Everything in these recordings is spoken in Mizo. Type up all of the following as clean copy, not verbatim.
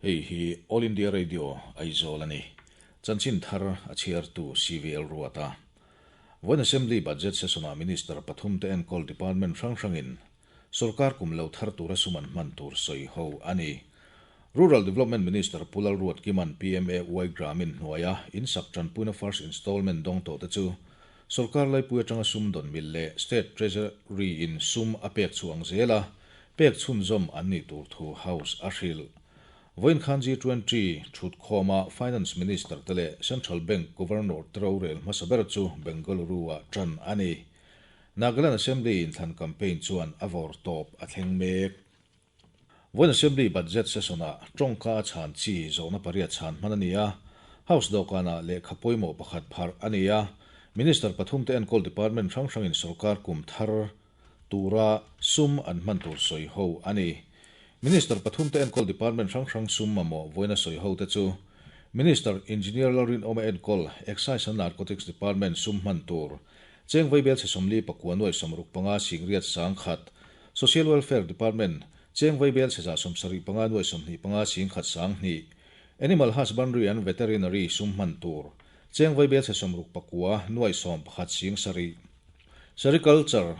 Hei hi All India Radio Aizawl a ni. Chanchin thar a chhiartu CVL Ruata. Vawiin Assembly Budget Session-ah Minister pathumte enkawl Department hrang hrangin Sorkar kum lo thar tura sum an hman tur sawi ho a ni. Rural Development Minister Pu Lalruatkima'n PMAY Gramin hnuaia insak tanpuina first installment dawng tawhte chu sorkar laipui atanga sum dawn mil leh State Treasury-in sum a pek chhuah ang zela pek chhunzawm an nih tur thu House a hrilh. Vawiin khan G20 thutkhawma Finance Minister te leh Central Bank Governor te rorel hmasa ber chu Bengaluru-ah tan a ni. Nagaland Assembly inthlan campaign chuan a vawr tawp a thleng mek. Vawiin Assembly Budget Session-ah tawngka a chhan chi zawhna pariat chhan hman a ni a, House dawhkanah lehkha pawimawh pakhat pharh a ni a, Minister pathumte enkawl department hrang hrangin sorkar kum thar tura sum an hman tur sawi ho a ni. Minister pathumte enkawl department hrang hrang sum mamawh vawiina sawi ho te chu Minister Engineer Lalrinawma enkawl Excise and Narcotics Department sum hman tur Cheng Vaibel chhe 49 nuai 65 singriat sangkhat, Social Welfare Department, Cheng Vaibel chhe 175 nuai 25 singkhat sanghnih, Animal Husbandry and Veterinary sum hman tur, Cheng Vaibel chhe 69 nuai 11 singsarih, Sericulture,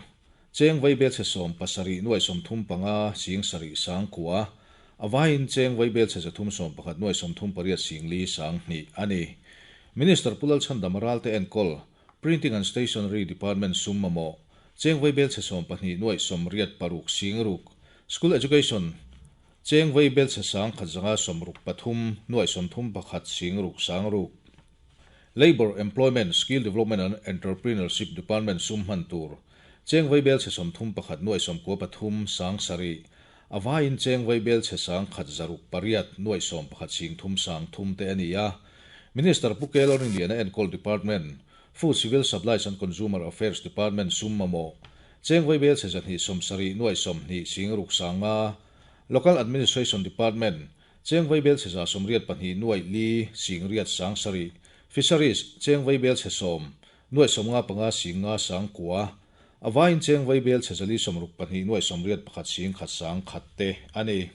Cheng Vaibel chhe 17 nuai 35 singsarih sangkua, a vaiin Cheng Vaibel chhe 311 nuai 38 singli sanghnih a ni. Minister Pu Lalchhandama Ralte enkawl, Printing and Stationery Department sum mamawh, Cheng Vaibel chhe 12 nuaih 86 singruk, School Education, Cheng Vaibel chhe 1163 nuaih 31 singruk sangruk, Labour, Employment, Skill Development and Entrepreneurship Department sum hman tur, Cheng Vaibel chhe 31 nuaih 93 sangsarih, a vaiin Cheng Vaibel chhe 108 nuaih 11 singthum sangthum te a ni a. Minister Pu Kel Rinliana enkawl Department, Food Civil Supplies and Consumer Affairs Department sum mamawh, Cheng Vaibel chhe 270 nuaih 20 singruk sanga, Local Administration Department, Cheng Vaibel chhe 182 nuaih li singriat sangsarih, Fisheries, Cheng Vaibel chhe 10 nuaih 55 singa sangkua, a vaiin Cheng Vaibel chhe 462 nuaih 81 singkhat sangkhat te a ni.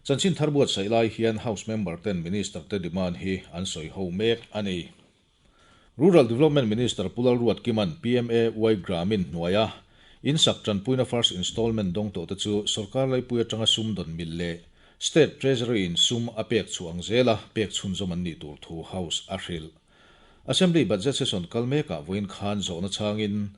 Chanchin thar buatsaih lai hian House member ten Minister te demand hi an sawi ho mek a ni. Rural Development Minister Pu Lalruatkima'n PMAY Gramin hnuaia insak tanpuina first installment dawng tawh te chu sorkar laipui atanga sum dawn mil leh State Treasury in sum a pek chhuah ang zela pek chhunzawm an nih tur thu House a hrilh. Assembly Budget Session kal mekah vawiin khan zawhna changin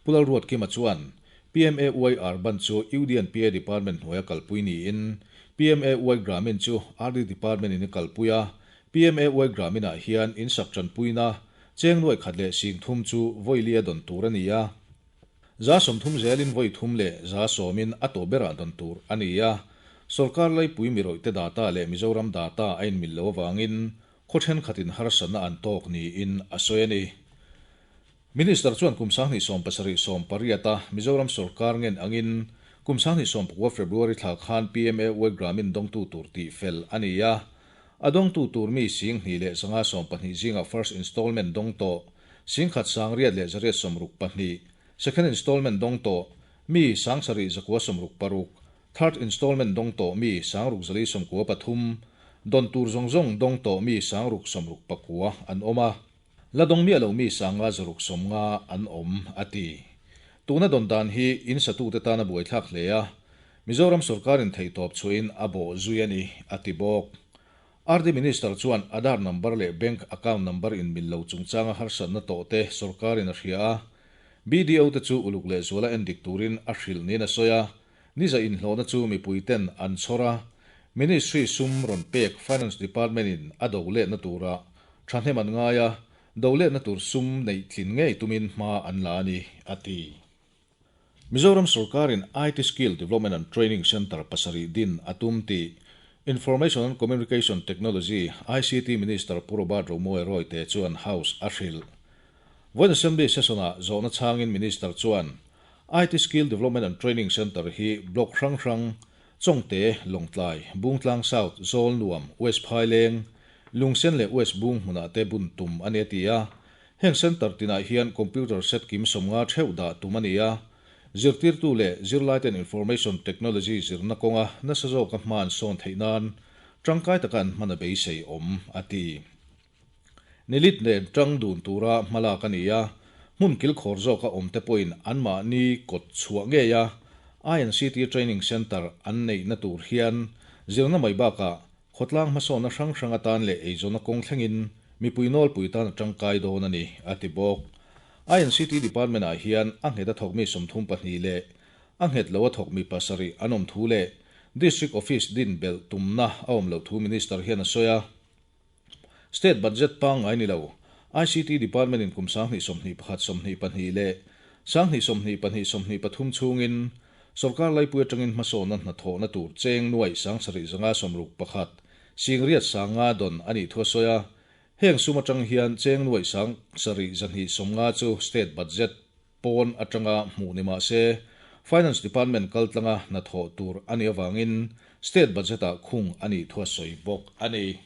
Pu Lalruatkima chuan PMAY Urban chu UDNPA Department hnuaia kalpui niin PMAY Gramin chu RD Department in a kalpui a, PMAY Gramin-ah hian insak tanpuina cheng nuaih khat leh sing thum chu vawi lia dawn tur a ni a, 30% zelin vawi thum leh 10% in a tawh berah dawn tur a ni a, Sorkar laipui mirawihte data leh Mizoram data a inmil lo avangin Khaw thenkhatin harsatna an tawk niin a sawi a ni. Minister chuan kum 2070 18 a Mizoram sorkar ngen angin kum 2019 February thla khan PMAY Gramin dawngtu tur tih fel a ni a. A dawngtu tur mi 2120 zingah first installment dawng tawh, 11,862, second installment dawng tawh mi 7966, Third installment dawng tawh mi 6493, dawn tur zawng zawng dawng tawh mi 669 an awm a, la dawng miah lo mi 590 an awm, a ti. Tuna dawn dan hi in satute tan a buaithlak hle a, Mizoram sorkarin theihtawp chhuahin a bawh zui a ni, a ti bawk. RD Minister chuan Aadhaar number leh bank account number inmil lo chungchanga harsatna tawhte sorkarin a hria a, BDO te chu uluk lehzuala endik turin a hrilh niin a sawi a, Niza inhlawhna chu mipuiten an chhawr a, Ministry sum rawn pek Finance Department in a do letna tura thahnem an ngai a, do letna tur sum neih tlin ngei tumin hma an la a ni, a ti. Mizoram sorkarin IT Skill Development and Training Centre pasarih din a tum tih Information and Communication Technology, ICT, Minister Pu Robert Romawia Royte chuan House a hrilh. Vawiin Assembly Session-ah zawhna chhangin Minister chuan IT Skill Development and Training Centre hi block hrang hrang, Chawngte, Lawngtlai, Bungtlang South, Zawlnuam, West Phaileng, Lungsen leh West Bung hmunah te bun tum a ni a ti a. Heng centre tinah hian computer set kim 50 theuh dah tum a ni a. Zirtirtu leh zirlaiten information technology zirna kawnga nasa zawka hma an sawn theih nan tangkai taka an hman a beisei awm, a ti. Nilit nen tang dun tura hmalak a ni a, hmun kilkhawr zawka awmte pawhin anmahni kawt chhuah ngei a, INCT Training Centre an neihna tur hian zirna mai bakah khawtlang hmasawnna hrang hrang atan leh eizawnna kawng thlengin mipui nawlpui tan a tangkai dawn a ni, a ti bawk. INCT Department-ah hian a nghet a thawkmi 32 leh a nghet lo a thawkmi pasarih an awm thu leh District Office din belh tumna a awm loh thu Minister hian a sawi a. State budget pangngai ni lo, ICT Department-in kum 2021 22 leh 2022 23 chhungin sawrkar laipui atangin hmasawnna hnathawhna tur cheng nuai 7561 singriat sanga dawn a nih thu a sawi a. Heng sum atang hian cheng nuai 7290 chu state budget pawn atanga hmuh ni mah se, Finance Department kaltlanga hnathawh tur a nih avangin state budget-ah khung a nih thu a sawi bawk a ni.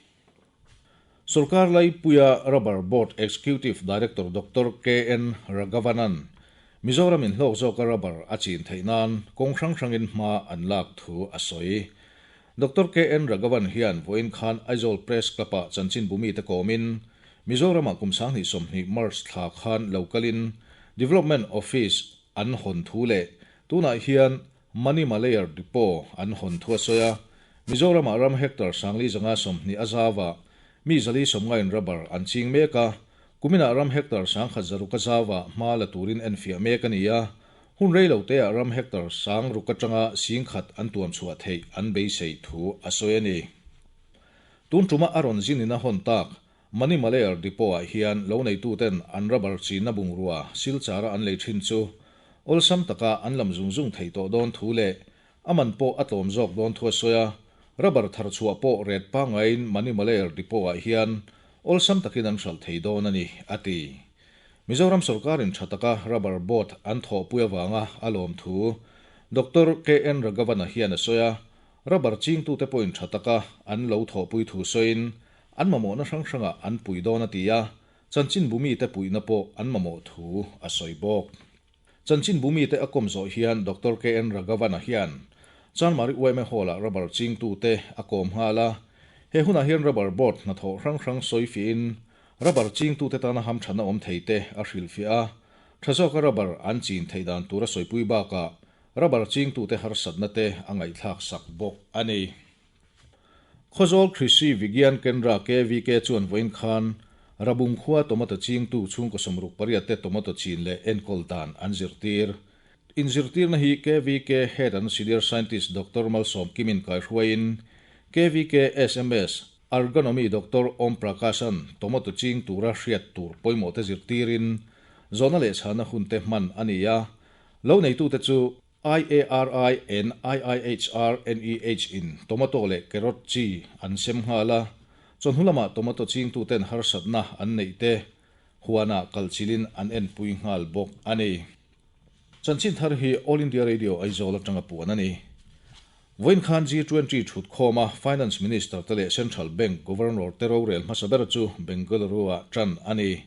Sorkar laipuia Rubber Board Executive Director Doctor KN Raghavan-a'n Mizoram inhlawk zawka rubber a chin theih nan kawng hrang hrangin hma an lak thu a sawi. Doctor KN Raghavan hian vawiin khan Aizawl Press Club-ah chanchinbu mite kawmin Mizoramah kum 2020 March thla khan lo kalin Development Office an hawn thu leh tunah hian Money Malayer Depot an hawn thu a sawi a. Mizoramah ram hectare 4520 a zauah mi 490 in rubber an ching mek a, kuminah ram hectare 1600 a zauah hma la turin enfiah mek a ni a, hun rei lo teah ram hectare 6000 atanga 10,000 an tuam chhuah theih an beisei thu a sawi a ni. Tun tuma a rawn zinin a hawn tak Money Malayer Depot-ah hian lo neituten an rubber chinna bungrua Silchara an lei thin chu awlsam taka an lam zung zung theih tawh dawn thu leh a man pawh a tlawm zawk dawn thu a sawi a, rubber thar chhuah pawh ret pangaiin Money Malayer Depot-ah hian awlsam takin an hralh thei dawn a ni, a ti. Mizoram sawrkarin tha taka rubber board an thawhpui avanga a lawm thu Doctor KN Raghavan-a hian a sawi a, rubber chingtute pawhin tha taka an lo thawhpui thu sawiin an mamawhna hrang hrangah an pui dawn a ti a, chanchinbu mite puihna pawh an mamawh thu a sawi bawk. Chanchinbu mite a kawm zawh hian Doctor KN Raghavan-a hian Chanmari yma Hall-ah rubber chingtute a kawm nghal a, he hunah hian rubber board hnathawh hrang hrang sawi fiahin rubber chingtute tana hamthatna awm thei te a hrilhfiah a, tha zawka rubber an chin theih dan tur a sawipui bakah rubber chingtute harsatna te a ngaihthlak sak bawk a ni. Khawzawl Krishi Vigyan Kendra, KVK, chuan vawiin khan Rabung khua tomato chingtu chhungkaw 68 te tomato chin leh enkawl dan an zirtir. Inzirtirna hi KVK Head and Senior Scientist Doctor Malsawm Kimin kaihruaiin KVK sms Ergonomy Doctor Om Prakash-a'n tomato ching tura hriat tur pawimawh te zirtirin zawhna leh chhana hun te hman a ni a. Lo neitute chu IARI and IIHR NEH in tomato leh carrot chi an sem nghal a, chawhnu lamah tomato chingtuten harsatna an neih te huanah kalchilhin an enpui nghal bawk a ni. Chanchin thar hi All India Radio Aizawl atanga puan a ni. Vawiin khan G20 thutkhawma Finance Minister te leh Central Bank Governor te rorel hmasa ber chu Bengaluru-ah tan a ni.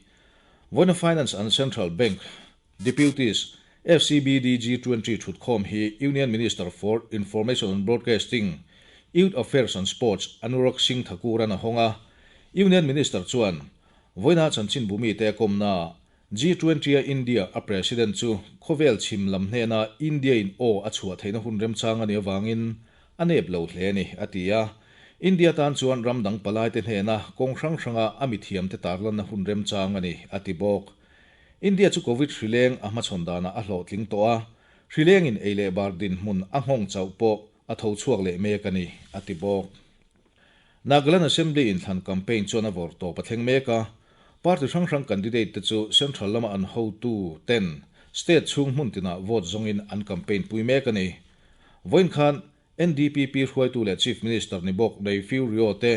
Vawiina Finance and Central Bank Deputies, FCBD G20 thutkhawm hi Union Minister for Information and Broadcasting, Youth Affairs and Sports Anurag Singh Thakur-a'n a hawng a. Union Minister chuan, Vawiina chanchinbu mite a kawmnaah G20-a India a President chu khawvel chhim lam hnena India-in aw a chhuah theihna hun remchang a nih avangin a nep lo hle a ni, a ti a. India tan chuan ram dang palaite hnena kawng hrang hranga a mithiamte tarlanna hun remchang a ni, a ti bawk. India chu Covid hrileng a hmachhawn danah a hlawhtling tawh a, hrilengin ei leh bar dinhmun a nghawng chauh pawh a tho chhuak leh mek a ni, a ti bawk. Nagaland Assembly inthlan campaign chuan a vawr tawp a thleng mek a, party hrang hrang candidate te chu central lama an hotu ten state chhung hmun tinah vote zawngin an campaign pui mek a ni. Vawiin khan NDPP hruaitu leh Chief Minister ni bawk Neiphiu Rio te,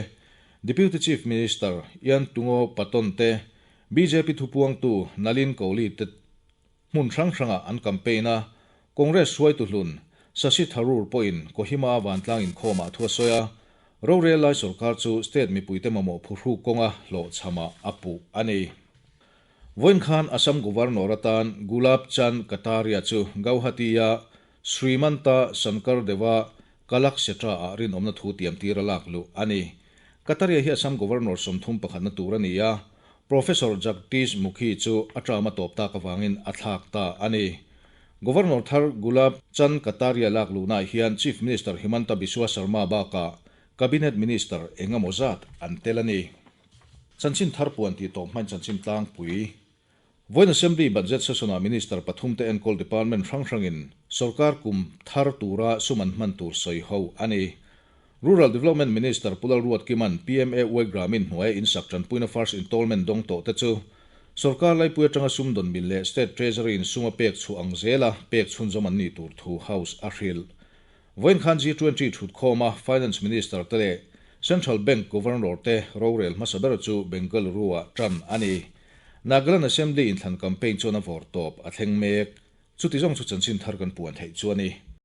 Deputy Chief Minister Iantungo Paton te, bjp thupuangtu Nalin Kohli te hmun hrang hrangah an campaign a, Congress hruaitu hlun Shashi Tharoor pawhin Kohima vantlang inkhawmah thu a sawi a, rorel lai sorkar chu state mipuite mamawh phuhruk kawnga hlawhchhamah a puh a ni. Vawiin khan Assam Governor atan Gulab Chand Kataria chu Gauhati-a Srimanta Sankar Deva Kalakshetra-ah rinawmna thu tiamtira lak luh a ni. Kataria hi Assam Governor 30 pakhatna tur a ni a, Professor Jagdish Mukhi chu a term a tawp tak avangin a thlak ta a ni. Governor thar Gulab Chand Kataria lak luhnaah hian Chief Minister Himanta Biswa Sarma bakah Cabinet Minister eng emaw zat an tel a ni. Chanchin thar puan tih tawp hmain chanchin tlangpui. Vawiin Assembly Budget Session-ah Minister pathumte enkawl Department hrang hrangin sorkar kum thar tura sum an hman tur sawi ho a ni. Rural Development Minister Pu Lalruatkima'n PMAY Gramin hnuaia insak tanpuina First Intallment dawng tawhte chu sorkar laipui atanga sum dawn mil leh State Treasury in sum a pek chhuah ang zela pek chhunzawm an nih tur thu House a hrilh. Vawiin khan G20 thutkhawma Finance Minister te leh Central Bank Governor te rorel hmasa ber chu Bengaluru-ah tan a ni. Nagaland Assembly inthlan campaign chuan a vawr tawp a thleng mek. Chuti zawng chu chanchin thar kan puan theih chu a ni.